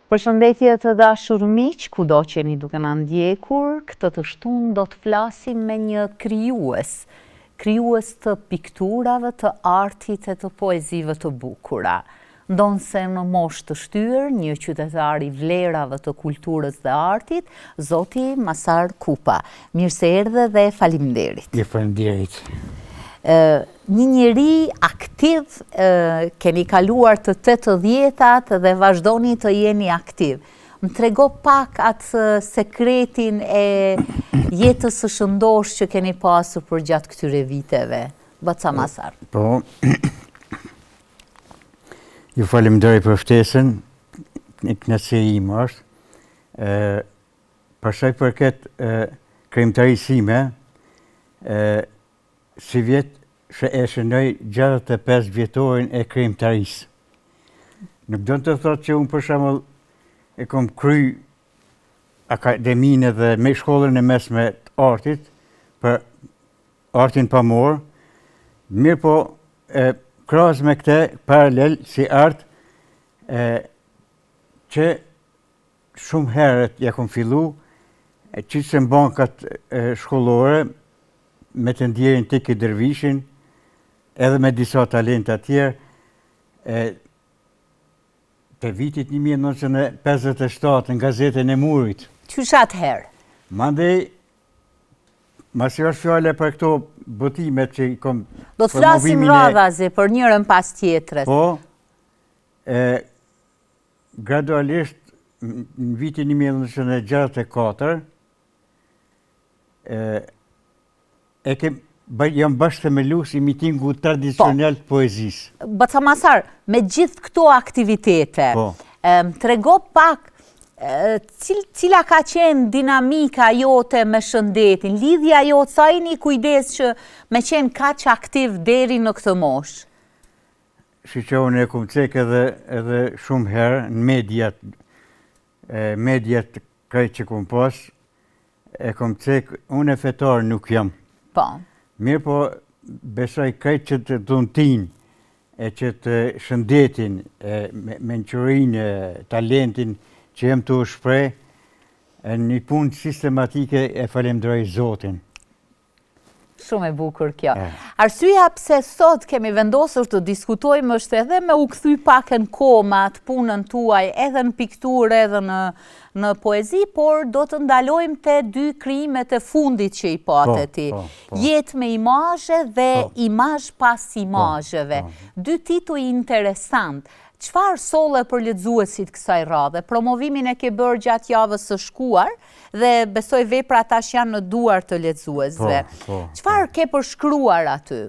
Përshëndetje të dashur miq, kudo që jeni duke na ndjekur, këtë të shtunë do të flasim me një krijues, krijues të pikturave, të artit e të poezive të bukura. Ndonëse në moshë të shtyrë, një qytetar i vlerave të kulturës dhe artit, zoti Masar Kupa. Mirë se erdhe dhe faleminderit. Ju faleminderit. Një njeri aktiv, keni kaluar të tetëdhjetat dhe vazhdoni të jeni aktiv. Më trego pak atë sekretin e jetës së shëndoshë që keni pasur përgjatë këtyre viteve. Baca Masar. Po, ju faleminderit për ftesën, një kënaqësi ime është. Për sa i përket krijimtarisë sime, sivjet e shënoj 65 vjetorin e krijimtarisë. Nuk don të thotë që unë për shembull e kom kry akademinë dhe me shkollën e mesme të artit për artin pamor, mirëpo e, krahas me këte paralel si art e, që shumë herët ja kom fillu, e, që se në bankat shkollore, me të ndjerin Teki Dervishin, edhe me disa talenta tjerë, e, të vitit 1957 në gazetën e Murit. Qysh atëherë? Mandej, masi është fjala për këto botimet që i kom... Do të flasim radhazi për njërën pas tjetrës. Po, e, gradualisht në vitin 1964, e, E ke, jam bashkëthemelues i mitingut tradicional po. të poezisë. Baca Masar, me gjithë këto aktivitete, po. më trego pak, cila ka qenë dinamika jote me shëndetin, lidhja jote, sa jeni kujdes që me qenë kaq aktiv deri në këtë moshë? Shiqo, unë e kom cek edhe, edhe shumë herë në mediat, mediat krejt që kom pas, e kom cek, unë fetar nuk jam. Po. Mirëpo, besoj krejt qët dhuntinë, e qët shëndetin, e mençurinë, e talentin që jam tu u shpreh, e një punë sistematike e falemderoj Zotin. Shumë e bukur kjo. Arsyeja pse sot kemi vendosur të diskutojmë është edhe me u kthy pak në kohë me atë punën tuaj edhe në pikturë edhe në në poezi, por do të ndalojmë te dy krijimet e fundit që i pate po, ti. Po, po. Jetë me imazhe dhe po. imazh pas imazheve. Dy tituj interesant. Çfarë solle për lexuesit kësaj radhe? Promovimin e ke bërë gjatë javës së shkuar, Dhe besoj veprat tash janë në duar të lexuesve. Po, po, Çfarë po. ke përshkruar aty?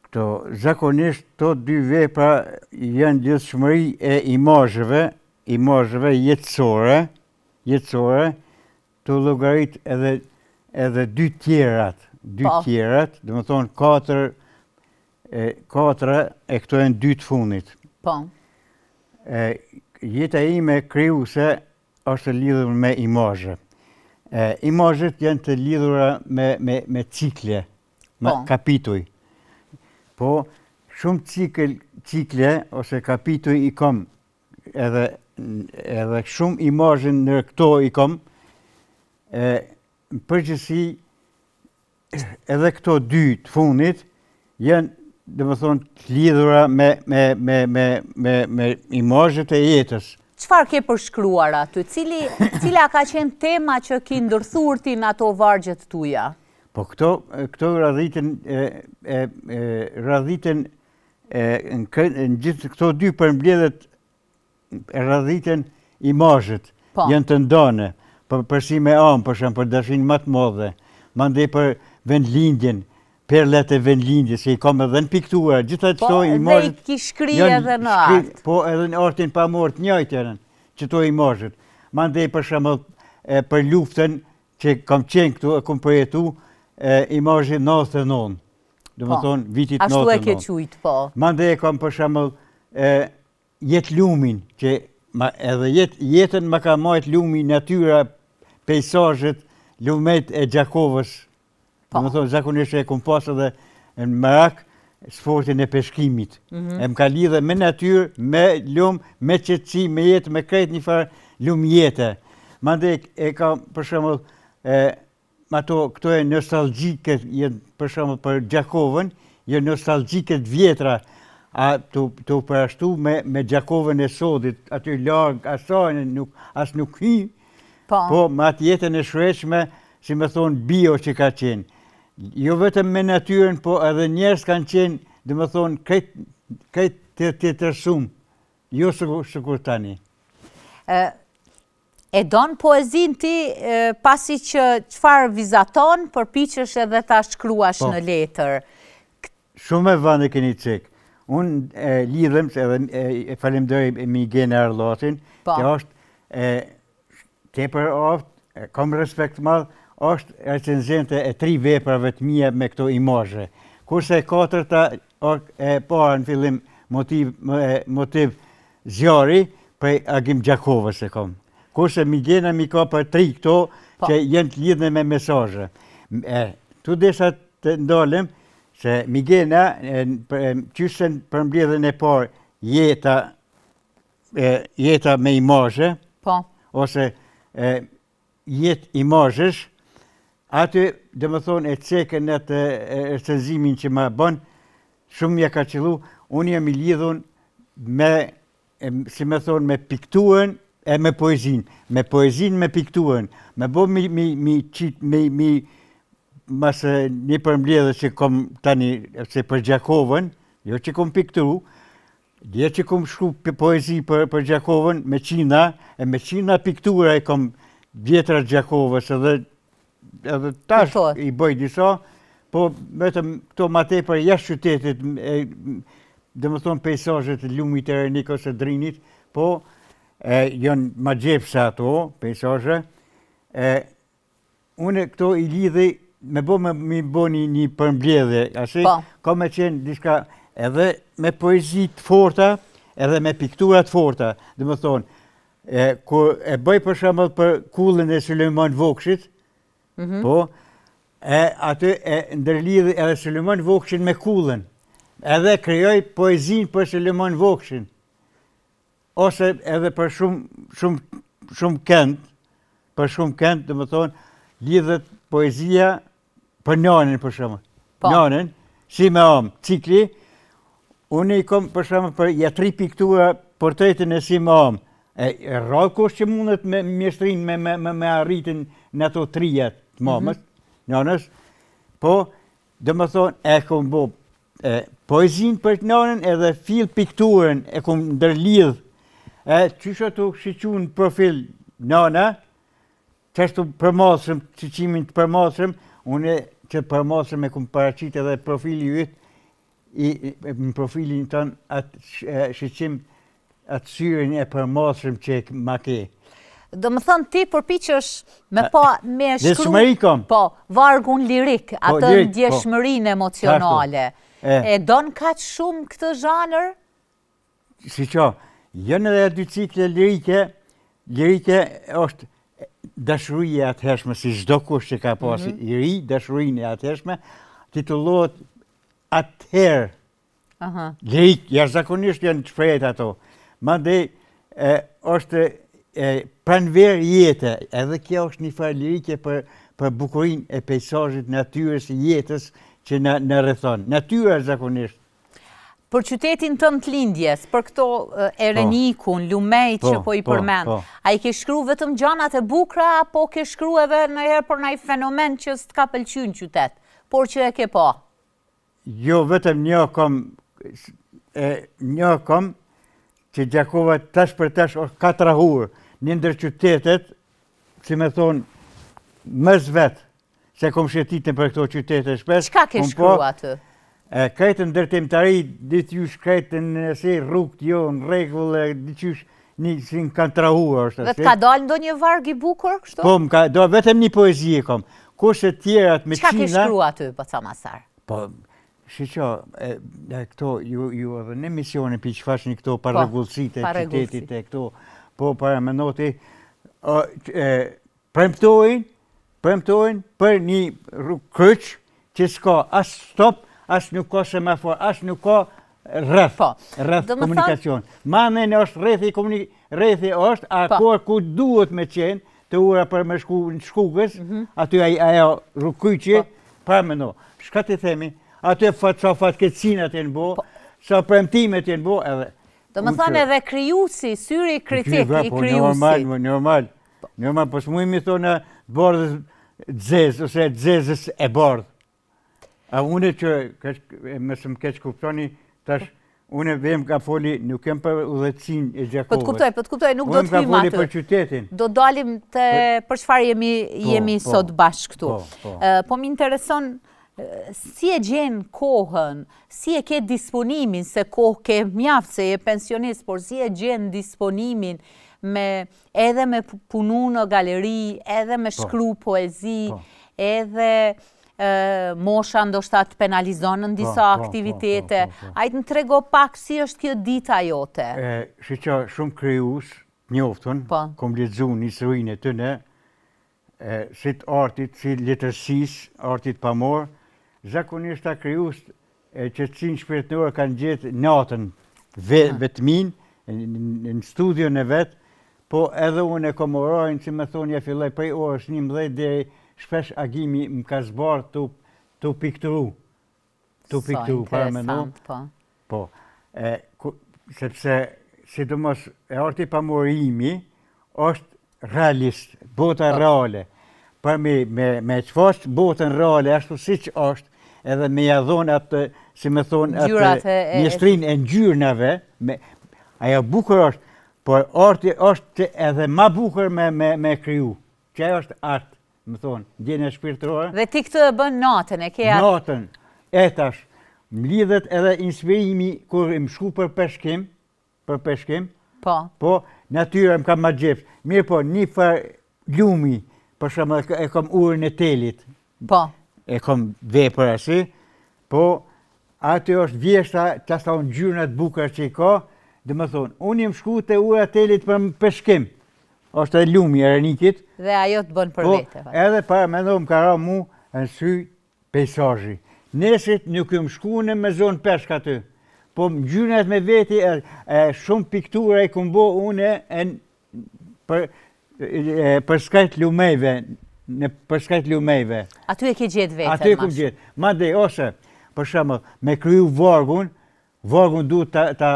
Këto, zakonisht, këto dy vepra janë lidhshmëri e imazheve, imazheve jetësore, jetësore, tu llogarit edhe, edhe dy tjerat, dy po. tjerat, domethonë katër, e, katër, e këto janë dy të fundit. Po. E, jeta ime krijuese është e lidhur me imazhe. E, imazhet janë të lidhura me, me, me cikle, me po. kapituj. Po, shumë cikël, cikle ose kapituj i kom edhe, edhe shumë imazhe në këto i kom, e, në përgjithësi edhe këto dy të fundit janë, domethonë, të lidhura me, me, me, me, me, me imazhet e jetës. Çfarë ke përshkruar aty? Cili, cila ka qenë tema që ki ndërthur ti në ato vargjet tuja? Po këto, këto radhiten, e, e, e, radhiten e, në, në gjithë këto dy përmbledhjet radhiten imazhet, po. janë të ndane, për, për sime amë, për shembull, për dashinë më të madhe, mandej për vendlindjen, perlat e vendlindjes, që i kam edhe në piktura, gjitha po, këto imazhet... Po, dhe i ki shkri edhe në art. Po, edhe në artin pamor të njëjtë janë, qëto imazhet. Mandej për shembull, për luftën që kam qenë këtu e kam përjetu, imazhi 99, domethonë, po, vitit 99. Ashtu e ke qujtë, po. Mandej e kam për shembull, jetë lumin, që ma, edhe jet, jetën ma ka majt lumi, natyra, pejsazhet, lumet e Gjakovës. Po. Domethonë, zakonisht e kom pas edhe në merak, sportin e peshkimit. Mm -hmm. E më ka lidhe me natyrë, me lumë, me qetësi, me jetë, me krejt një farë lumë jete. Mandej e ka, për shembull, e, ato këto e nostalgjike, jenë, për shembull, për Gjakovën, janë nostalgjike të vjetra, a të, të përashtu me, me Gjakovën e sodit, aty larg, asaj nuk, as nuk hy, po, po me atë jetën e shreqme, si me thonë, bio që ka qenë. Jo vetëm me natyrën, po edhe njerëz kanë qenë, domethonë, krejt, krejt të tjetërsum, jo sikur tani. E, e don poezinë ti, pasi që çfarë vizaton, përpiqesh edhe ta shkruash po. në letër. Shumë me vend e keni cek. Unë e lidhem, se edhe e, e falemderoj Migena Arllatin, po. që është e, Tepër aftë, kam respekt të madh, është recenzente e tri veprave të mia me këto imazhe. Kurse e katërta është e para në fillim motiv motiv zjarri prej Agim Gjakovës e kam. Kurse Migena m'i ka për tri këto po. që janë të lidhne me mesazhe. E, tu desha të ndalem se Migena qysh në përmbledhjen e parë jeta e, jeta me imazhe, po. ose e, jetë imazhesh, aty, domethonë, e cekën në të recenzimin që ma bën, shumë ja ka qëllu, unë jam i lidhun me, e, si me thonë, me pikturën e me poezin, me poezin me pikturën, me bo mi, mi, mi, qit, mi, mi, mas një përmbledhje që kom tani, se për Gjakovën, jo që kom pikturu, Dje që kom shkru poezi për, për Gjakovën me qina, e me qina piktura e kom vjetra Gjakovës edhe, edhe tash i bëj disa, po vetëm këto ma tepër jashtë qytetit, e, domethonë pejsazhet e lumit të Erenik ose Drinit, po e, janë magjepse ato pejsazhe, e, Unë këto i lidhi me bo me mi bo një, një përmbledhje, asi, po. ka me qenë diçka edhe me poezi të forta, edhe me piktura të forta, domethonë, e, kur e bëj për shembull për kullën e Sulejman Vokshit, mm -hmm. po, e aty e ndërlidhi edhe Sulejman Vokshin me kullën, edhe krijoj poezinë për Sulejman Vokshin. ose edhe për shumë, shumë, shumë kënd, për shumë kënd, domethonë, lidhet poezia për nanën, për shembull. Po. Nanën, si me amë, cikli, unë i kom për shembull për ja tri piktura portretin e si me amë. E, e rrallë kush që mundet me mjeshtrin me, me, me, me arritin në ato trijat të mamës, mm -hmm. nanës, po, domethonë, e kom bo E, poezin për të nanën edhe fill pikturën e kom ndërlidh. E, qysh tu shiqu në profil nana, qashtu përmasshëm, shiqimin të përmasshëm, unë që përmasshëm e kom paraqit edhe profili yt, i, në profilin tënd atë shiqim atë syrin e përmasshëm që e ma ke. Domethënë ti përpiqesh me pa me shkru po vargun lirik, po, atë po. ndjeshmërinë emocionale. E. e don kaq shumë këtë zhanër? Siç janë edhe dy cikle lirike, lirike është dashuria e atëhershme, si çdokush që ka pasi mm -hmm. i ri, dashurinë e atëhershme, titullohet atëherë Aha. Lirik, jashtëzakonisht janë të shprehët ato. Mandej, e, është e, pranverë jete, edhe kjo është një farë lirike për, për bukurinë e pejsazhit, natyrës, jetës që na, na rrethon. Natyra zakonisht. Për qytetin tënd të lindjes, për këto Erenikun, po, lumejt që po, po i po, përmend, po. a i ke shkru vetëm gjanat e bukra, apo ke shkru edhe ndonjëherë për naj fenomen që s'të ka pëlqy në qytet, por që e ke pa? Jo vetëm një kom, e, një kom që Gjakova tash për tash është katrahurë, një ndër qytetet, si me thonë, mes vetë, se kom shëtit nëpër këto qytete shpesh. Çka ke shkru aty? E, krejt në ndërtimtari, diqysh krejt në si rrugët jo, në rregull, e diqysh një si në katrahurë është. Dhe të ka dalë ndonjë varg i bukur, kështu? Po, më ka, do vetëm një poezi e kom. Kurse tjerat me qina... Çka ke shkru aty, Baca Masar? Po, shiqo, e, e, këto, ju, ju edhe në emisione pi shfaqni këto po, parregullsitë e qytetit e këto, po paramendo ti, e, premtojnë, premtojnë për një rrugë kryq që s'ka as stop, As nuk ka semafor, as nuk ka rreth, po. rreth komunikacion. Ma në në është rrethi, rrethi është, a po. ku duhet me qenë, te ura për me shku në Shkukës, mhm. aty ajo rrugëkyçi, po. pra me no. Shka t'i themi, aty fat, sa fatkeqësinat janë bo, po. sa premtimet janë bo, edhe... Domethënë edhe krijuesi, syri kritik i po, krijuesit. Normal, normal, normal, po s'muj me thonë bardhës zezë, ose zezës e bardhë. A unë që, mos më keqkuptoni, tash, unë vem ka foli, nuk jem për udhëheqësinë e Gjakovës. Po të kuptoj, po të kuptoj, nuk do të hyjmë aty. Unë për qytetin. Do dalim te për çfarë jemi, po, jemi po, sot bashkë këtu. Po, po. po më intereson, si e gjen kohën, si e ke disponimin, se kohë ke mjaft, se je pensionist, por si e gjen disponimin me edhe me punu në galeri, edhe me po. shkru poezi, po. edhe mosha ndoshta të penalizon në disa po, po, po, aktivitete. Hajt më trego pak si është kjo dita jote. E, shiqo, shumë krijues, njoftun, po. kom lexu në historinë e tyne, e, si të artit, si letërsisë, artit pamor, zakonisht ata krijues e qetësinë shpirtërore kanë gjetë natën, ve, vetminë, në studion e vet, po edhe unë e kom orarin, si me thonë, ja filloj prej orës 11 deri shpesh agimi më ka zbardh tu, tu pikturu. Tu pikturu, para me po. Po, e, ku, sepse, sidomos, e arti pamor imi, është realist, bota po. reale. Për me, me, me shfaq botën reale, ashtu siç është, edhe me ja dhonë atë, si me thonë, atë mjeshtrinë e ngjyrnave, me, ajo bukur është, por arti është edhe ma bukur me, me, me kriju, që ajo është art, me thonë, ndjenja shpirtërore. Dhe ti këtë e bën natën, e ke atë? Natën, e tash, më lidhet edhe inspirimi kur jom shku për peshkim, për peshkim. Po. Po, natyra më ka magjepsë. Mirëpo, një farë lumi, për shembull, e kom urën e telit. Po. E kom vepër asi, po, aty është vjeshta, që ata ngjyrnat e bukura që i ka, domethonë, unë jam shku te ura e telit për peshkim, është edhe lumi e Erenikit. Dhe ajo të bën për po, vete. Po, edhe paramendo më ka ra mu në sy Pejsazhi. Nesrit nuk jom shku unë me zonë peshk aty. Po ngjyrnat me veti e, e shumë piktura i kom bo unë e, për, e, për skajt lumejve, në për skajt lumejve. Aty e ke gjetë veten. Aty e kom gjetë. Mandej, ose, për shembull, me kriju vargun, vargun duhet ta, ta,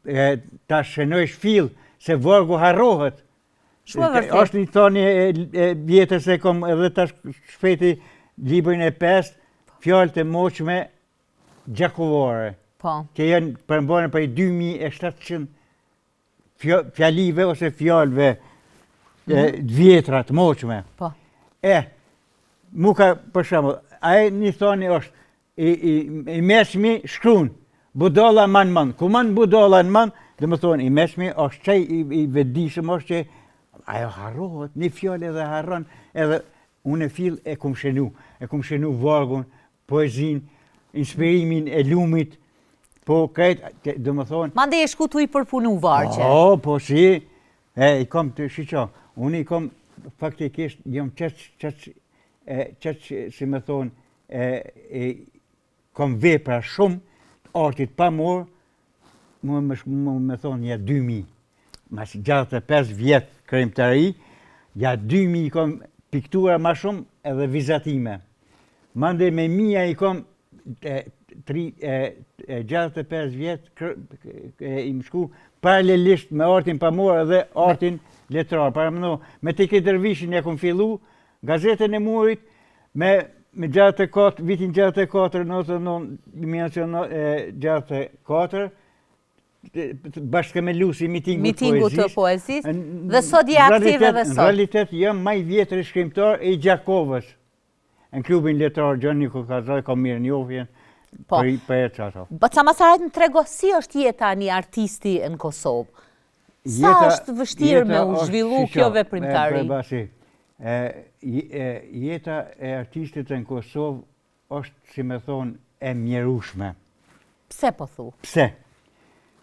e, ta shënojsh fill, se vargu harrohet. Shumë e vërtetë. Është një thanie e, e vjetër se kom edhe tash shpejti librin e pestë, fjalët e moçme gjakovare. Po. Që janë përmbanë prej 2700 fjalive ose fjalëve mm -hmm. të vjetra të moçme. Po. E, mu ka, për shembull, ai një thanie është I, i, i meçmi shkrun, budalla man mend. Ku man budalla në mend, domethonë, i meçmi është qaj i, i vetëdijshëm është që ajo harrohet, një fjalë edhe harron, edhe unë e fill e kum shënu, e kum shënu vargun, poezinë, inspirimin e lumit, po krejt, domethonë... Mandej je shku tu i përpunu vargje. Po, po, si, e, i kom të, shiqo, unë i kom faktikisht, jam qaq, qaq, e, qaq, si me thonë, e, e kom vepra shumë të artit pamor, më me, më me thonë ja 2000, mas 65 vjet krijimtari, ja 2000 i kom piktura ma shumë edhe vizatime. Mandej me mija i kom e, tri, e, e 65 vjet kër, e, jom shku paralelisht me artin pamor edhe artin letrar. Paramendo, me Teki Dervishin e kom fillu gazetën e murit, Me me 64, vitin 64, 99, 1964, bashkëthemeluesi i mitingut mitingut të poezisë, dhe sot je aktiv edhe sot. Në realitet jam ma i vjetri shkrimtar i Gjakovës. Në klubin letrar Gjon Niko Kazaj kam mirënjohjen po. për për e qato. Baca Masaraj më trego si është jeta një artisti në Kosovë? Sa është vështirë me u zhvillu kjo veprimtari? Basi, jeta e artistit në Kosovë është, si me thonë, e mjerushme. Pse po thu? Pse?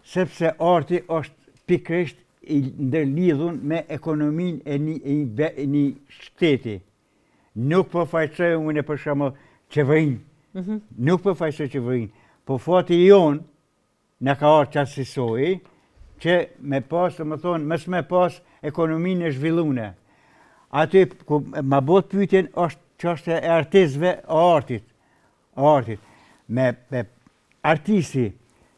Sepse arti është pikërisht i ndërlidhun me ekonominë e një, e një shteti. Nuk po fajsoj unë për shembull qeverinë. Mhm. Nuk përfaqësoj qeverinë, po fati jonë na ka ardhë qasisoj, që me pas, domethonë, mos me pas ekonominë e zhvillune. Aty, ku ma botë pyetjen, është çështja e artistëve, artit, artit. Me, me artisti,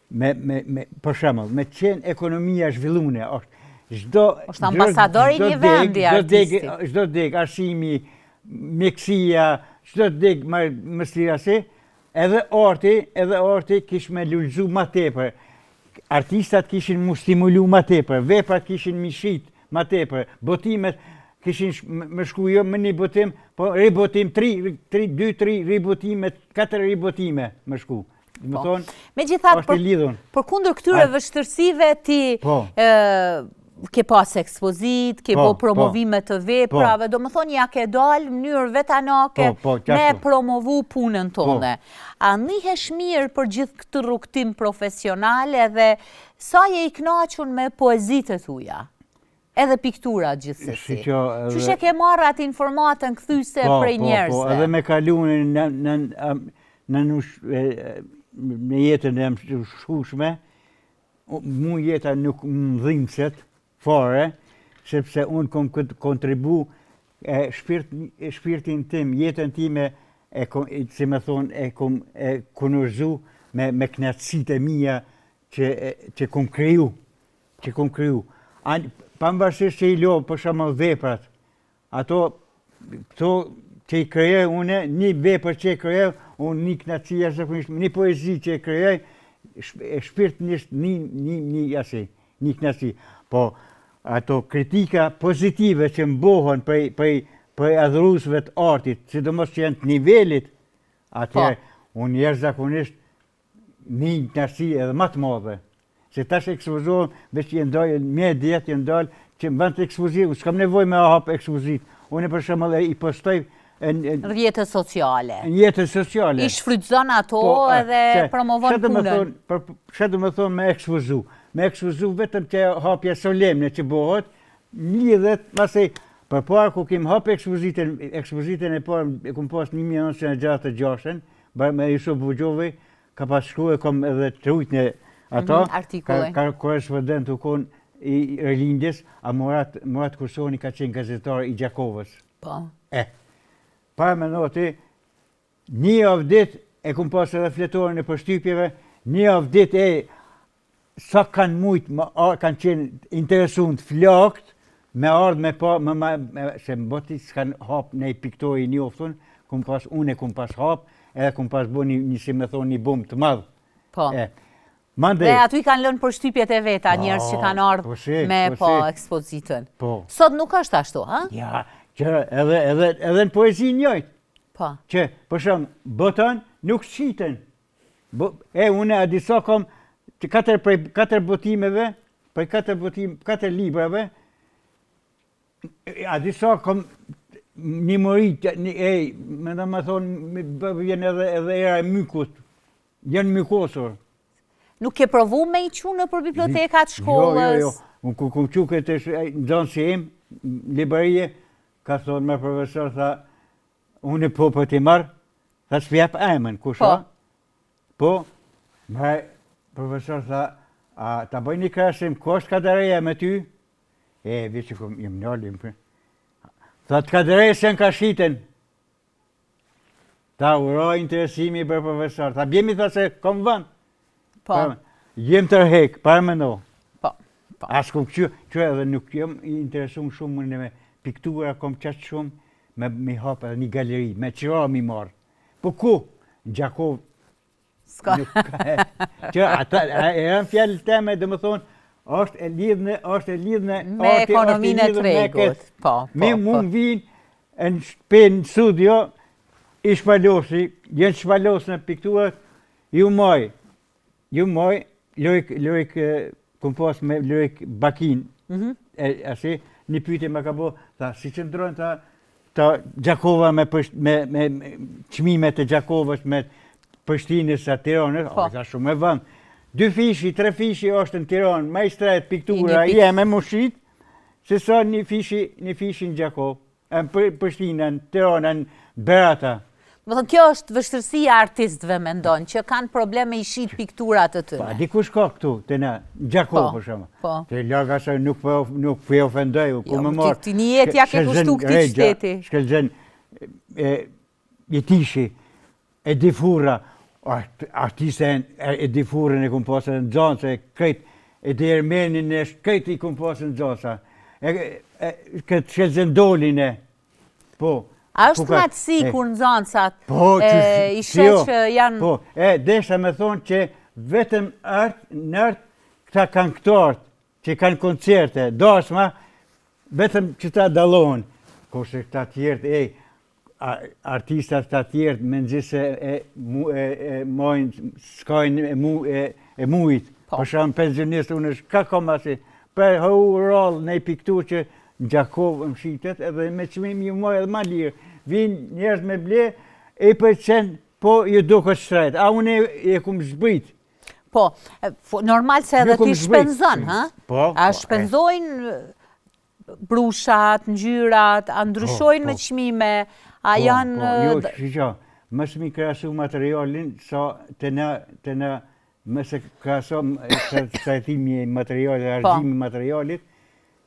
me, me, me, për shembull, me qenë ekonomia zhvillune, është çdo është ambasadori i një vendi artisti. Çdo degë, arsimi, mjekësia, çdo degë më më si, edhe arti, edhe arti kish me lulëzu ma tepër. Artistat kishin mu stimulu ma tepër, veprat kishin mi shit ma tepër, botimet kishin me shku jo me një botim, po ribotim, tri, tri, dy, tri ribotime, katër ribotime me shku. Me po. thonë, Megjithatë, për, përkundër këtyre vështirësive ti po. ke pas ekspozitë, ke po, bo po. promovime të veprave, po. domethonë ja ke dalë në mënyrë vetanake po, po, me promovu punën tonde. A nihesh mirë për gjithë këtë rrugëtim profesional edhe sa je i knaqun me poezitë e tuja? Edhe piktura gjithsesi. Qysh e ke marrë atë informatën kthyese po, prej po, po, njerëzve? Po, edhe me kalu në, në, në, në jetën e mëshushme, mu jeta nuk më dhimset fare, sepse unë kom këtë kontribu e shpirt, shpirtin tim, jetën time, e, si me thonë, e kom e kunorzu me, me knaqësitë e mija që, që kom kriju që kom kriju. Pavarësisht që i lo, për shembull veprat, ato, këto që i krijoj une, një vepër që e krijoj, unë një knaqësi jashtëzakonisht, një poezi që e krijoj, shpirtnisht një, një, një, asi, një knaqësi. Po, ato kritika pozitive që më bohen prej, prej, prej adhuruesve të artit, sidomos që janë të nivelit, atëherë, po. unë jashtëzakonisht një knaqësi edhe ma të madhe. Se tash ekspozohem, veç i ndaj mediat, i ndal, që më të ekspozitë, unë s'kam nevojë me hap ekspozitë. Unë për shembull i postoj në rrjetet sociale. Në rrjetet sociale. I shfrytëzon ato po, edhe promovon punën. Për çfarë do të thonë me ekspozu? Me ekspozu vetëm që hapja solemne që bëhet, lidhet pasi përpara ku kim hap ekspozitën, ekspozitën e parë e kum pas 1966-ën, me Jusuf Buxhovi, ka pas shkru e kom edhe të rujt në ato, mhm, ka, ka korrespondent u kon i Rilindjes, a Murat, Murat Kursoni ka qenë gazetar i Gjakovës. Po. E, para me noti, një javë ditë, e kum pas edhe fletoren e përshtypjeve, një javë ditë e sa kanë mujt, më, a, kanë qenë interesun të flakt, me ardhë me pa, me, me, me, se në boti s'kanë hap një piktor i njoftun, kum pas, unë e kum pas hap, edhe kum pas bo një, një si me thonë, një bum të madh. Po. E, mandej, Dhe aty i kanë lënë përshtypjet e veta, po, njerëz që kanë ardhë po si, me po, po si. ekspozitën. Po. Sot nuk është ashtu, ha? Ja, që edhe, edhe, edhe në poezi njëjtë. Po. Që, për shembull, boton, nuk shiten. Bo, e, unë a disa kom, që katër, prej katër botimeve, prej katër botim, katër librave, a disa kom një mori, një, e, me do me thonë, më vjen edhe, edhe era e mykut, janë mykosur. Nuk ke provu me i qu nëpër bibliotekat shkollës? Jo, jo, jo. Unë kur kom qu këtë nxënësi im, librarie, ka thonë me profesor, tha, Unë po po t'i marr, tha s'pi jap emën, kush po. Po, më profesor tha, a ta bëj një krahasim, ku është Kadareja me ty? E, vi që kom, jam nalë, jam për. Tha, të Kadareja s'janë ka shiten. Tha, u ra interesimi për profesor. Tha, bjemi tha se kom vënd. Po. Jem tërhek, paramendo. Po. Po. As kom këqy, që edhe nuk jam i interesum shumë me piktura, kom qatë shumë, me mi hap edhe një galeri, me qira mi marrë. Po ku? Në Gjakovë. S'ka. Nuk ka. Që ata, e janë fjalë teme, domethonë, është e lidhne, është e lidhne, me ekonominë e tregut. Po, po, Me po. mund vinë në shpi në studio, i shpalosi, janë shpalos në pikturat, ju maj, ju maj, Lorik, Lorik, kom pas me Lorik Bakin, mm -hmm. e, asi, një pyetje më ka bo, tha, si qëndron, tha, ta Gjakova me, pësh, me, me, me çmimet e Gjakovës, me Prishtinës a Tiranës, po. tha shumë e vënd. Dy fishi, tre fishi është në Tiranë, ma i shtrejt piktura, jeme m'u shit, se sa një fishi, një fishi në Gjakovë. Në Prishtinë, në Tiranë, në Berata. Domethënë, kjo është vështirësia e artistëve, mendon, që kanë problem me i shit pikturat e tyre. Po, dikush ka këtu, te na, në Gjakovë, po, për shembull. Po. Te laga se nuk po, nuk po e ofendoj, ku jo, më marrë. Ti një jetë ia ke kushtu këtij qyteti. Shkëlzen, e, Jetishi, Edi Furra, artiste Edi Furrën e kum pasë edhe nxanës, e krejt, Edi Ermenin e krejt i kum pasë nxansa. E, e, këtë Shkëlzen Dolin e, po. A është kënaqësi kur nxanësat po, i sheh jo, që janë... Po, e, desha me thonë që vetëm art, në art, këta kanë këto art, që kanë koncerte, dasma, vetëm që ta dallohen. Kurse këta tjerët, e, artistat këta tjerët, mezi se e, e, e majnë skajnë e, mu, e, e mujit. Po. Për shembull pensionist, unë është ka kom asi, për hau rrallë një pikturë që në Gjakovë më shitet, edhe me çmim ju maj edhe ma lirë. Vinë njerëz me ble, e i pëlqen, po ju duket shtrejt. A unë e, e kum zbrit. Po, normal se edhe ti shpenzon, ha? Po, A po, shpenzojnë brushat, ngjyrat, a ndryshojnë po, me po. çmime, a po, janë... Po, jo, shqyqa, mos mi krahasu materialin, sa të na, të na, mos e krahaso trajtimi i materialit, harxhimi i materialit,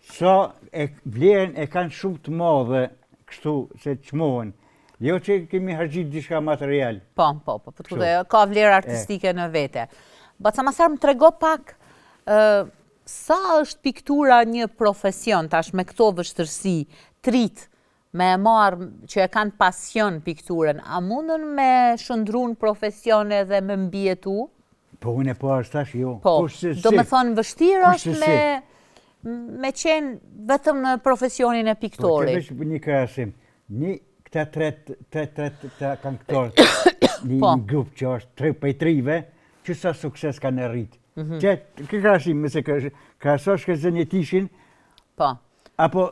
sa e vlerën e kanë shumë të madhe kështu se çmohen. Jo që kemi harxhit diçka material. Po, po, po, po të kuptoj, ka vlerë artistike në vete. Baca Masar, më trego pak, Sa është piktura një profesion tash me këto vështirësi, të rijtë me e marrë që e kanë pasion pikturën, a mundën me shndërru në profesion edhe me mbijetu? Po unë e po është tash jo. Po, domethënë vështirë është me me qenë vetëm në profesionin e piktorit. Po, që veç një krahasim. Një, këta tre, tre, tre, tre këngëtarët, një, po. një grup që është tre prej trive, që sa sukses kanë arritë. Mm -hmm. Që, kë krahasim, mëse krahasosh Shkëlzen Jetishin, po. apo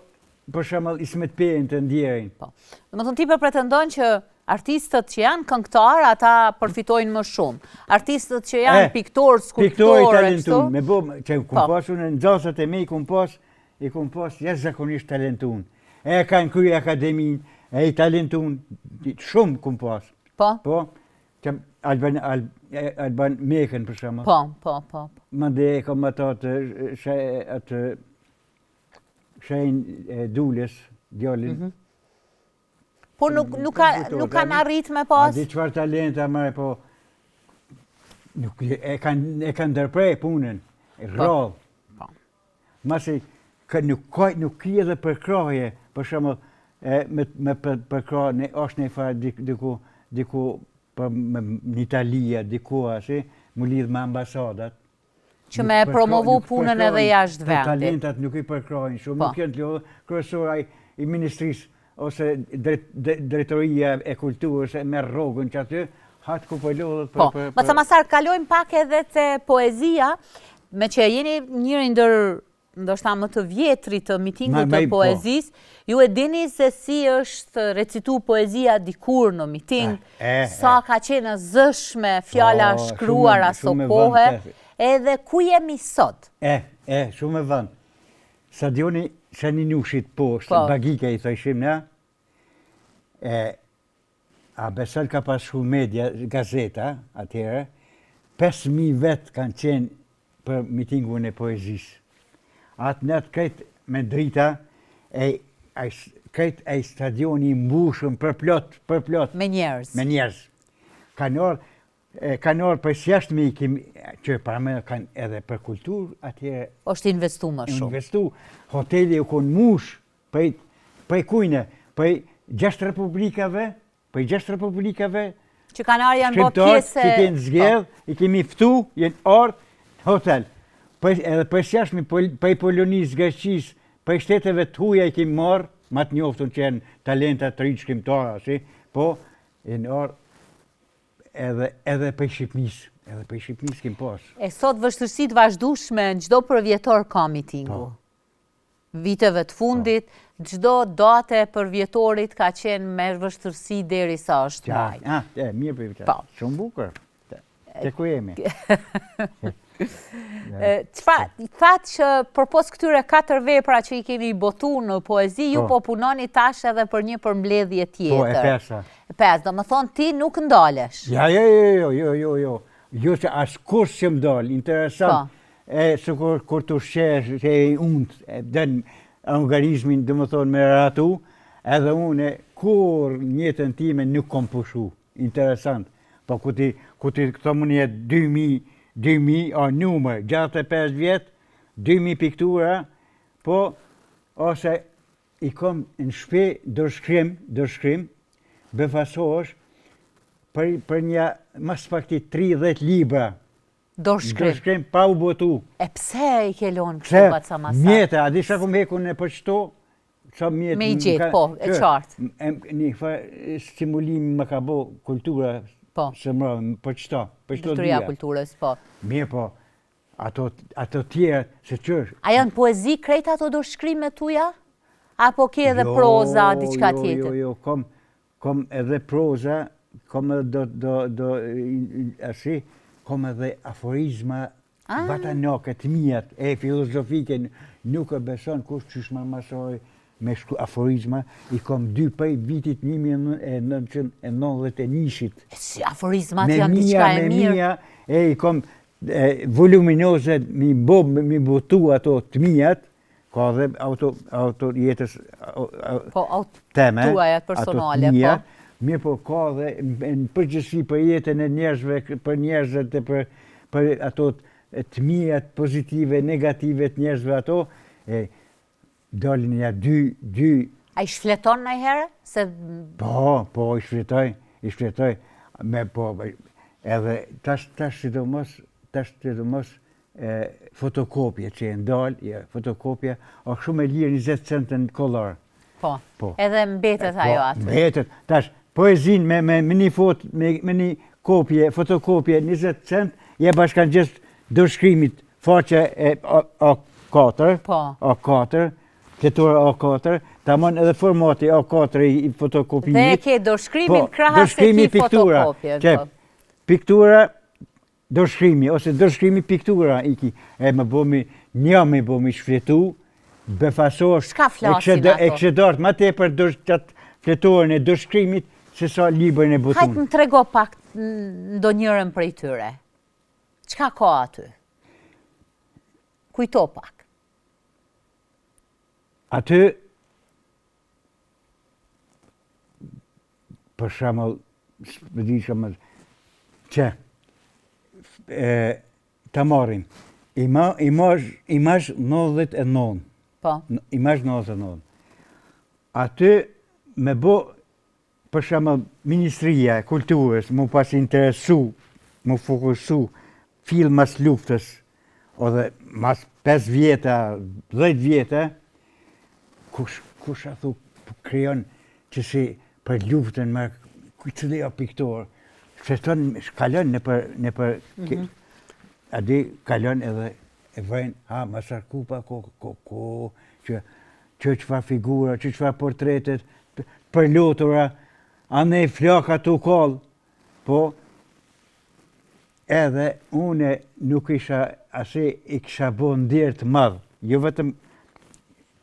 për shembull Ismet Pejën të ndjerin. Po. Domethënë ti po pretendon që artistët që janë këngëtarë, ata përfitojnë më shumë. Artistët që janë eh, piktorë, skulptorë, piktorë i talentun, me bo, që kum po. pas unë nxënësat e mi kum pas, i kum pas jashtëzakonisht talentun. E kanë kry akademinë, e i talentun, shumë kum pas. Po? Po, që Alban, Al, Alban Mekën, për shembull. Po, po, po. Mandej e kam ato të, she, atë Shein e Dulës, djalin. Mm -hmm. Po nuk, nuk, ka, nuk kanë arrit me pas? A di çfarë talenta më po nuk e kanë e kanë ndërpre punën, po. rrallë. Po. Masi ka, nuk ka nuk ki edhe përkrahje, për shembull, e me me për, përkrah në është një farë diku diku për me, në Italia diku asi, mu lidh me ambasadat. Që me promovu punën edhe jashtë vendit. Talentat nuk i përkrahin shumë, po. nuk janë të lodhur, kryesor ai i ministrisë ose drejtoria e kulturës e merr rrogën që aty, hatë ku po lodhet për... Po, për, për... Masar, kalojmë pak edhe te poezia, meqë jeni njëri ndër ndoshta më të vjetrit të mitingut të po. poezisë, ju e dini se si është recitu poezia dikur në miting, eh, eh, sa eh. ka qenë e zëshme fjala po, shkruar aso kohe, edhe ku jemi sot? E, e, shumë e vënë. Stadioni Shani Nushit poshtë, po. Bagika i thojshim na, e, a besoj ka pas shku media, gazeta, atëherë, 5.000 vetë kanë qenë për mitingun e poezisë. Atë natë krejt me drita, e, ai, krejt ai stadioni i mbushun përplot, përplot. Me njerëz. Me njerëz. Kanë ardhë, e, kanë ardhë prej jashtmi, kim, që para me kanë edhe për kulturë, atëherë... është investu më shumë. Investu. Hoteli u konë mush, prej, prej kujne, prej gjashtë republikave, prej gjashtë republikave, Që kanë ardhë janë bo pjesë që kenë zgjedh, po. i kemi ftu, jenë ardhë në hotel. Prej, edhe prej jashtmi, prej Polonisë, Greqisë, prej shteteve të huja i kemi marrë, ma të njoftun që janë talenta të rinj shkrimtarë, si, po, jenë ardhë edhe, edhe prej Shqipnisë, edhe prej Shqipnisë kemi pas. E sot vështirësi të vazhdueshme në çdo përvjetor ka mitingu. Po. Viteve të fundit, çdo datë e përvjetorit ka qenë me vështirësi deri sa është mbajt. Ah, e, mirë për vite. Po. Shumë bukur. Te ku jemi? Çfarë thatë që përpos këtyre katër vepra që i keni botu në poezi, ju po, po punoni tash edhe për një përmbledhje tjetër. Po, e pesa. E pesa, domethënë ti nuk ndalesh. Ja, jo, jo, jo, jo, jo, jo. Jo që askush që më ndal, interesant. Po. E, sikur kur të ushqesh, që e unë, e den organizmin, domethënë me ratu, edhe unë, kurrë n'jetën time nuk kom pushu. Interesant. Po ku ti, ku ti këto më një 2000, 2000, o numër, 65 vjet, 2000 piktura, po, ose i kom në shpi dorëshkrim, dorëshkrim, befasohesh, për, për një, ma s'pakti 30 libra. Dorëshkrim. Dorëshkrim pa u botu. E pse i ke lonë kështu baca Masar? Mjete, a di sa kom heku nëpër qëto, Sa mjetë... Me i gjetë, po, e qartë. Një farë stimulimi më ka bo kultura po. së mrave, për qëto, për qëto dyja. kulturës, po. Mirë, po, ato, ato tjera, se qysh... A janë poezi krejt ato dorëshkrime tuja? Apo ke edhe jo, proza, diçka jo, tjetër? Jo, jo, kom, kom edhe proza, kom edhe do, do, do, asi, kom edhe aforizma Ah. Vatanake të mijat e filozofike nuk e beson kush qysh më masoj me shkru aforizma, i kom dy prej vitit 1991-shit. Si aforizmat janë diçka e mirë. Me mija, e i kom e, voluminoze, mi bo, mi botu ato të mijat, ka dhe auto, auto jetës po, auto, teme, tuajat personale, po. Mirë po ka dhe në përgjithësi për jetën e njerëzve, për njerëzit e për, për ato të mirat pozitive, negative të njerëzve ato, e dalin ja dy, dy... A i shfleton najherë? Se... Po, po, i shfletoj, i shfletoj, me po, edhe tash, tash sidomos, tash sidomos, e fotokopje që e ndal, ja, fotokopje, a shumë e lirë 20 centë në kollar. Po, po. edhe mbetet po, ajo aty. Mbetet, tash, poezin me, me, me një fot, me, me një kopje, fotokopje 20 cent, je bashkangjit dorëshkrimit faqe e A4, po. A4, fletore A4, tamam edhe formati A4 i fotokopimit. Dhe e ke dorëshkrimin po, krahas e ki fotokopje. Që, po. Piktura, Dorëshkrimi, ose dorëshkrimi piktura, i ki, e më bo mi, një me bo mi shfletu, befasohesh, Çka flasin ato? E kishe dashtë ma tepër qatë fletoren e dorëshkrimit, se sa librin e botun. Hajt më trego pak ndonjërën prej tyre. Çka ka aty? Kujto pak. Aty, për shembull, s'e di që më, që, e, ta marrim, ima, imazh, imazh 99. Po. Imazh 99. Aty me bo, për shembull, Ministria e Kulturës mu pas interesu, mu fokusu, fill mas luftës, edhe mas 5 vjeta, 10 vjeta, kush, kush a thu krijon që si për luftën me cili o piktor, shfleton, kalon nëpër, nëpër, mm -hmm. a di, kalon edhe e vëjnë, ha, Masar Kupa, ko, ko, ko, që, që çfarë figura, që çfarë portretet, përlotura, anej flaka të kallë, po, Edhe une nuk isha asi i kisha bo nder të madh, jo vetëm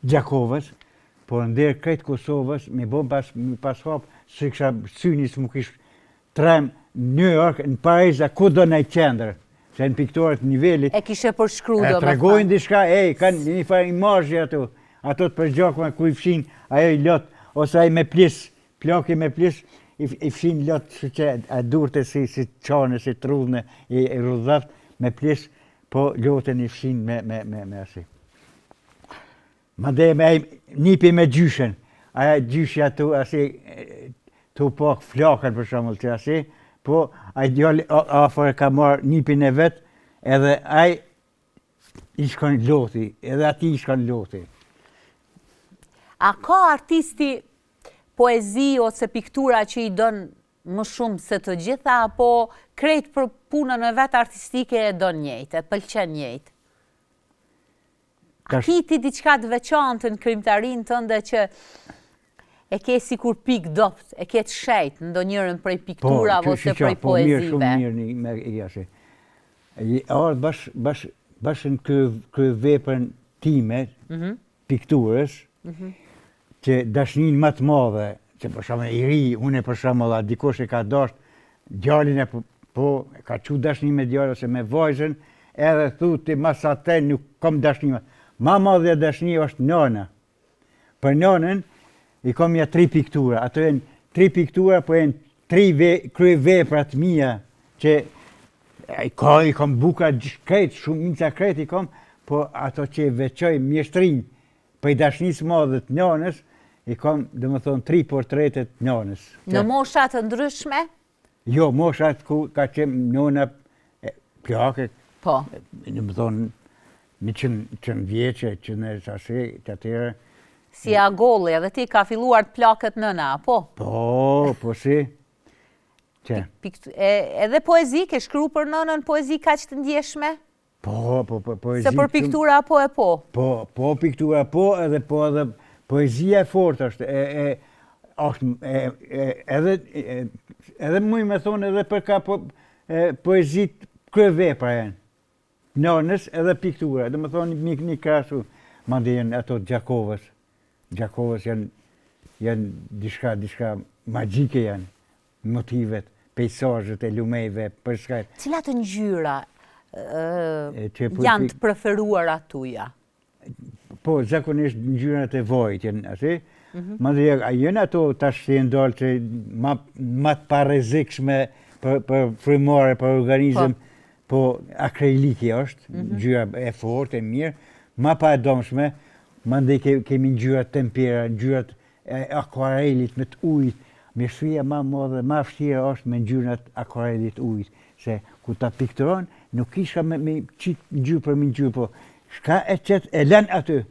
Gjakovës, por nder krejt Kosovës, mi bo pas, mi pas hap, se kisha syni s'mu kish trem në New York, në Paris, a kudo në qendër, se në piktorët nivelit. E kishe përshkru, do me Tregojnë diçka, ej, kanë një farë imazhi ato, ato të përgjakme ku i fshin, ajo i lot, ose ai me plis, Plaki me plis i, i fshin lot që që a durte si, si qane, si trudhne, i, i rrudhaft me plis, po lotën i fshin me, me, me, me asi. Mandej me ai nipi me gjyshen, aja gjyshja tu asi, tu pa flakën për shembull që asi, po ai djali afër e ka marrë nipin e vet, edhe ai i shkon loti, edhe atij i shkon loti. A ka artisti poezi ose piktura që i don më shumë se të gjitha, apo krejt për punën e vet artistike e don njëjtë, e pëlqen njëjtë? A ki ti diçka të veçantë në krijimtarinë tënde që e ke sikur pikë dobt, e ke të shejtë ndonjërën prej po, pikturave ose prej po, poezive? Po, mirë, shumë mirë një me i asi. I ardhë bash, bash, bash në kry, kryeveprën time, mm -hmm. pikturës, mm -hmm. që dashnin ma të madhe, që për shembull i ri, unë për shembull a dikush e ka dasht djalin e po, po e ka çu dashni me djalin ose me vajzën, edhe thu ti mas ate nuk kam dashni. Ma madhja dashni është nana. Për nanën i kam ja tri piktura, ato janë tri piktura, po janë tri ve, kryevepra të mia që i ka i kam bukra krejt, shumica krejt i kam, po ato që e veçoj mjeshtrin prej dashnisë madhe të nanës, i kam, domethonë, tri portrete të nanës. Në mosha të ndryshme? Jo, moshat ku ka qenë nona plake, po. domethonë, 100 vjeçe, që në sasi, të atëherë. Si Agolli, edhe ti ka filluar të plaket nëna, apo? Po, po si. Që? E, edhe poezi, ke shkru për nënën poezi kaq të ndjeshme? Po, po, po, poezi. Se për piktura po e po. Po, po piktura po, edhe po edhe poezia e fortë është, e, e, është, e, e, edhe, e, edhe muj me thonë edhe për ka po, e, poezit kryevepra janë. Nënës edhe piktura, domethonë një, një krahasu, mandej janë ato Gjakovës, Gjakovës janë, janë diçka, diçka magjike janë motivet, pejsazhet e lumejve, përskaj. Cilat ngjyra po janë të preferuara tuja? Po, zakonisht ngjyrat e vajit janë aty. Mm -hmm. a janë ato tash që janë dalë që ma, ma të parrezikshme për, për frymëmarrje, për organizëm, po, po akriliki është, mm -hmm. ngjyra e fortë, e mirë, ma pa e dëmshme, mandej kemi ngjyrat tempera, ngjyrat e akuarelit me të ujit, mjeshtria ma e madhe, ma e vështira është me ngjyrat akuarelit ujit, se kur ta pikturon, nuk ki çka me, me qit ngjyrë përmi ngjyrë, po shka e qet e len aty,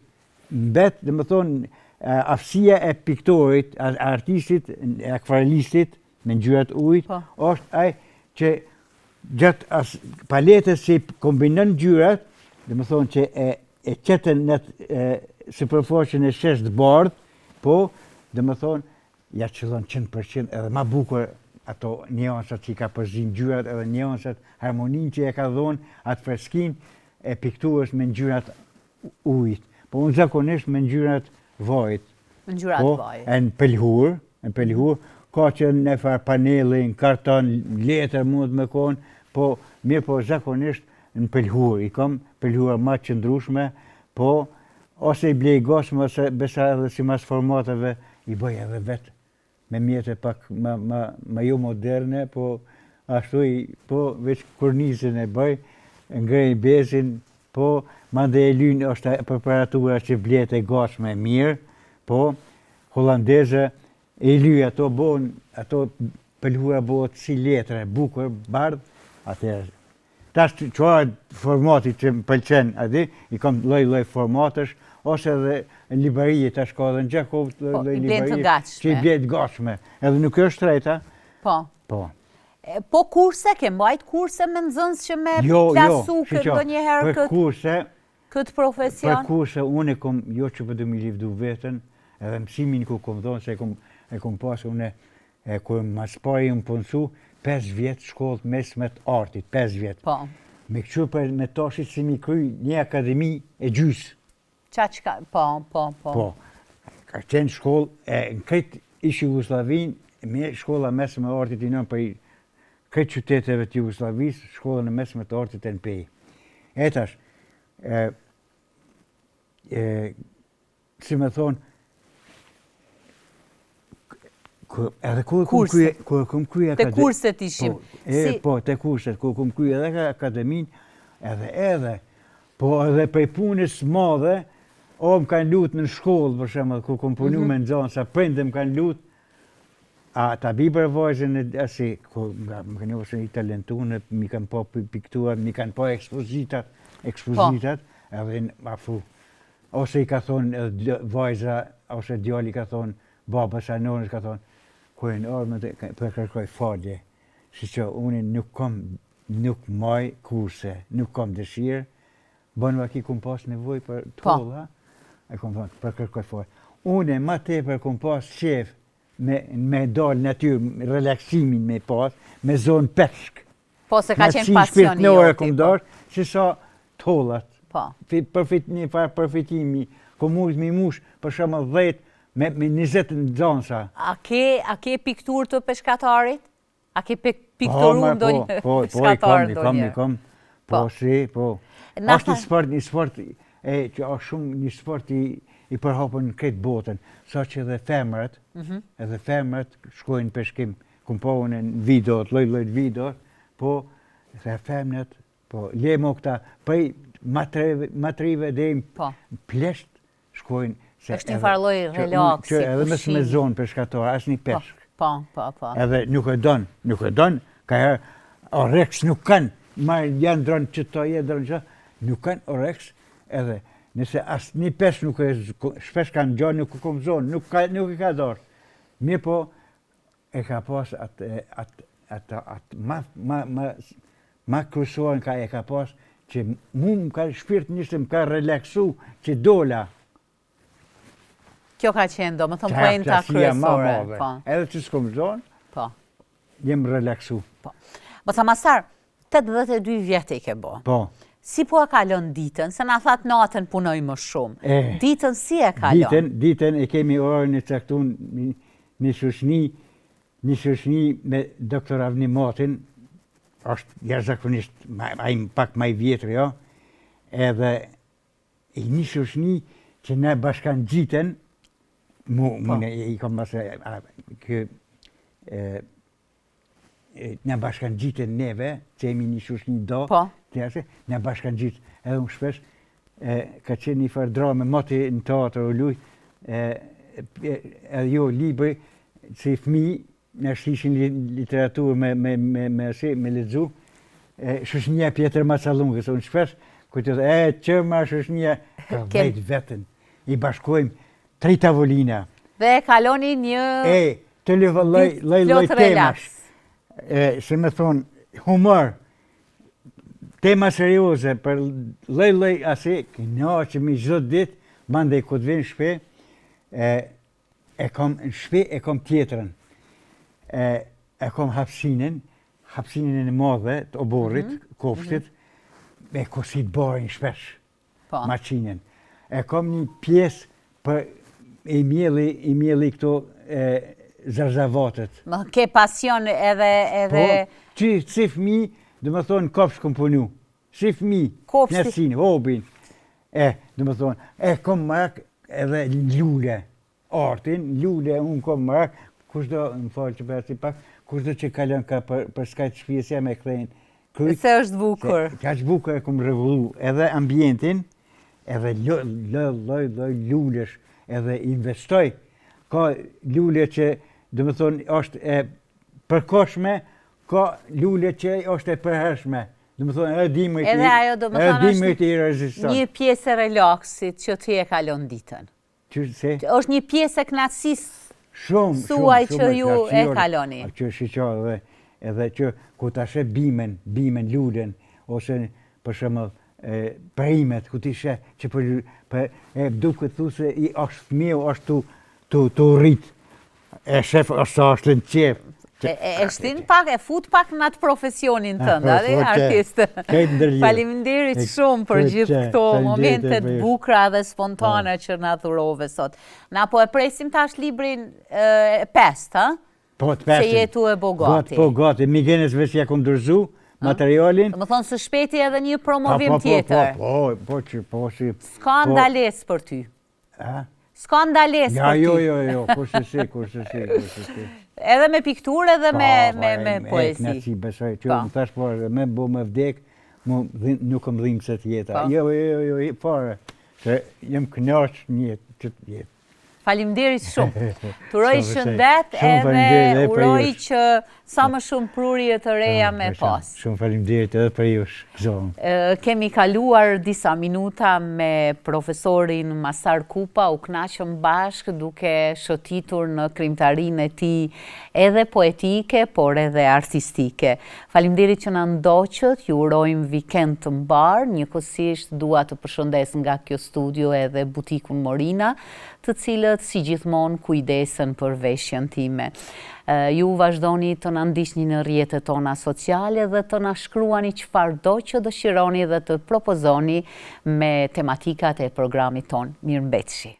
mbet, domethonë, aftësia e piktorit, artistit, e akvarelistit, me ngjyrat ujit, po. është ai që gjatë as paletës që i kombinon ngjyrat, domethonë që e e qetën në sipërfaqen e sheshtë të bardhë, po, domethonë, ja qëllon 100% edhe ma bukur ato niansat që i ka përzi ngjyrat edhe niansat, harmonin që e ka dhonë, atë freskin e pikturës me ngjyrat ujit. Po unë zakonisht me ngjyrat vajit. Me ngjyrat po, vajit. E në pëlhurë, në pëlhurë, ka që në farë paneli, në karton, në letër mund me konë, po mirë po zakonisht në pëlhurë, i kam pëlhura ma të qëndrushme, po ose i blej gatshme, ose besa edhe simas formateve, i bëj edhe vetë me mjete pak ma, ma, ma jo moderne, po ashtu i, po veç kornizën e bëj, ngrej bezin, po mandej e lyn është preparatura që blehet e gatshme e mirë, po holandeze, i lyj ato bon, ato pëlhura bëhet si letër e bukur, bardh, atëherë Tash çfarë formati që më pëlqen, a di, i kam lloj-lloj formatesh, ose edhe në librari, tash ka edhe në Gjakovë po, lloj librari që i blen të gatshme. Edhe nuk është shtrejta. Po. Po. Po kurse, ke mbajt kurse me nxënës që me jo, jo plasu jo, këtë ndonjëherë këtë kurse, këtë profesion? Për kurse, unë e kom, jo që po du me livdu veten, edhe mësimin ku kom dhonë, se e kom, e kom pasë unë E kur ma s'pari jam punësu, 5 vjet shkollë të mesme të artit, 5 vjet. Po. Me këqyr për me tashit si mi kry një akademi e gjysë. Qa që ka, po, po, po. Po, ka qenë shkollë, e në krejt ish Jugosllavinë, me shkolla mesme e artit i nënë për krejt qyteteve të Jugosllavisë, shkollën e mesme të artit e në Pejë. E tash, e, e, si me thonë, edhe kur e kum krye, kur e kum krye Te kurset ishim. Po, e, po, te kurset, kur kum krye edhe akademin, edhe edhe, po edhe prej punës madhe, o më kanë lutë në shkollë, për shembull, kur kum punu mm -hmm. me nxënësa, prindë më kanë lutë, a ta bi për vajzën e asi, ku nga më kanë ose i talentune, mi kanë pa pikturat, mi kanë pa ekspozitat, ekspozitat, po. edhe në afru. Ose i ka thonë edhe vajza, ose djali i ka thonë babës a nonës ka thonë, kur janë ardhë të, po e kërkoj falje, si që unë nuk kam, nuk maj kurse, nuk kam dëshirë, bën vaki kum pas nevojë për të po. holla, e kom thonë, po kërkoj falje. Unë ma tepër kom pas qef me, me dalë natyrë, relaksimin me pas, me zonë peshk. Po, se ka qenë pasion i joti. Kom po. dasht, se sa t'hollat. Po. Përfit, një farë përfitimi, kom mujt me mush, për shembull 10, me, me 20 nxansa. A ke, a ke pikturë të peshkatarit? A ke pikturu po, ndonjë po, po, peshkatar ndonjë? Po, i kom, i kom, po, po, si, po. Është një sport, një sport, e, që është shumë një sport i, i përhapur në krejt botën, saqë edhe femrat, mm -hmm. edhe femrat shkojnë peshkim, kom pa unë në videot, lloj-lloj videot, po, dhe femrat, po, le mo këta, prej matrive dhe po. pleqt, shkojnë se është një farë lloj relaksi, që edhe mos me zonë peshkatar, as një po, peshk. Po, po, po. Edhe nuk e don, nuk e don, ka herë oreks nuk kanë, ma janë ndron që to je ndron që, nuk kanë oreks, edhe nëse as një peshk nuk e shpesh kanë gjo, nuk e kom zonë, nuk, ka, nuk e ka dorë. Mirëpo, e ka pas atë, atë, atë, atë, ma, ma, ma, ma kryesoren ka e ka pas, që mu më ka shpirt njështë më ka relaksu, që dola. Kjo ka qenë, domethënë, poenta kryesore. Po. Edhe që s'kom zonë, po. jem relaksu. Po. Baca Masar, 82 vjet i ke bo. Po. Si po e kalon ditën, se na thatë natën punoj më shumë. E, ditën si e kalon? Ditën, ditën e kemi orën e caktun një, një shoqni, një shoqni me doktor Avni Matin, është jashtëzakonisht ai pak ma i vjetër, jo? Edhe i një shoqni që ne bashkangjiten, mu, mu po. ne i kam masë, kë, e, na bashkangjiten neve, që jemi një shoqni do, po. të jashtë, na bashkangjit, edhe unë shpesh, e, ka qenë një farë drame, moti në teatr u lujt, e, e, jo, libri, si fëmi, ne shishin literaturë me, me, me, me, si, me lexu, e, shoqnia e Pjetër Macallungës, unë shpesh, ku të e, që ma shoqnia, ka vejt vetën, i bashkojmë tri tavolina. Dhe kaloni një... E, Të lëvë lloj lloj lloj temash. E, si me thonë, humor, tema serioze, për lloj lloj asi, kënaqemi çdo ditë, mandej kur të vjen në shpi, e, e kom në shpi e kom tjetrën. E, e kom hapsinën, hapsinën e madhe të oborrit, mm -hmm. kopshtit, mm -hmm. me kosit barin shpesh. Po. Maqinën. E kom një pjesë për i mjelli, i mjelli këto e, zarzavatet. Më ke pasion edhe... edhe... Po, që si fmi, domethonë, kopsht kom punu. Si fmi, knaqsinë, hobin. E, domethonë, e kom merak edhe lule. Artin, lule, unë kom merak, kushdo, më falë që për si pak, kushdo që kalon ka për, për skaj të shpisë jam e kthejnë kryt. Se është bukur. Se, kaq bukur e kom rregullu edhe ambientin, edhe lloj, lloj, lloj lulesh, edhe investoj. Ka lule që, domethonë, është e përkohshme, ka lule që është e përhershme. Domethonë, edhe dimrit, edhe ajo, domethonë, është një, një pjesë e relaksit që ti e kalon ditën. Që se? Është një pjesë e kënaqësisë Shumë, suaj që ju e kaloni. Që shiqo edhe, edhe që ku ta sheh bimën, bimën, lulen, ose për shembull perimet, ku ti sheh që për, për e duket thu se i është fëmiu, është tu, tu, tu rrit, e shef është sa është në qef. E, e, e shtin pak, e fut pak në atë profesionin tënd, a di, artist. Faleminderit shumë për gjithë këto momente të bukura dhe spontane po. që na dhurove sot. Na po e presim tash librin e pestë, ha? Po, të pestin. Se je tu e bo gati. Po, gati. Migenës veç ja kom dorëzu materialin. Domethonë së shpejti edhe një promovim po, po, tjetër. Po, po, po, po, po, si... S'ka po. ndalesë për ty. A? S'ka ndalesë për ty. Jo, jo, jo, kurrsesi, kurrsesi, kurrsesi. Edhe me pikturë edhe me, po, me, me poezi. E, knaqsi, besoj, që më thash po, me bo me vdek, mu, nuk më dhimbset jeta. Po. Jo, jo, jo, jo, fare, se jem knaq një jetë, që të jetë. Faleminderit shumë. Të uroj shëndet edhe uroj që sa më shumë prurje të reja me pas. Shumë faleminderit edhe për jush, gëzohem. Kemi kaluar disa minuta me profesorin Masar Kupa, u kënaqëm bashkë duke shëtitur në krijimtarinë e tij edhe poetike, por edhe artistike. Faleminderit që na ndoqët, ju urojmë vikend të mbarë, njëkohësisht dua të përshëndes nga kjo studio edhe butikun Morina, të cilët. cilët si gjithmonë kujdesen për veshjen time. Ju vazhdoni të na ndiqni në rrjetet tona sociale dhe të na shkruani çfarëdo që dëshironi dhe të propozoni me tematikat e programit tonë. Mirëmbetshi!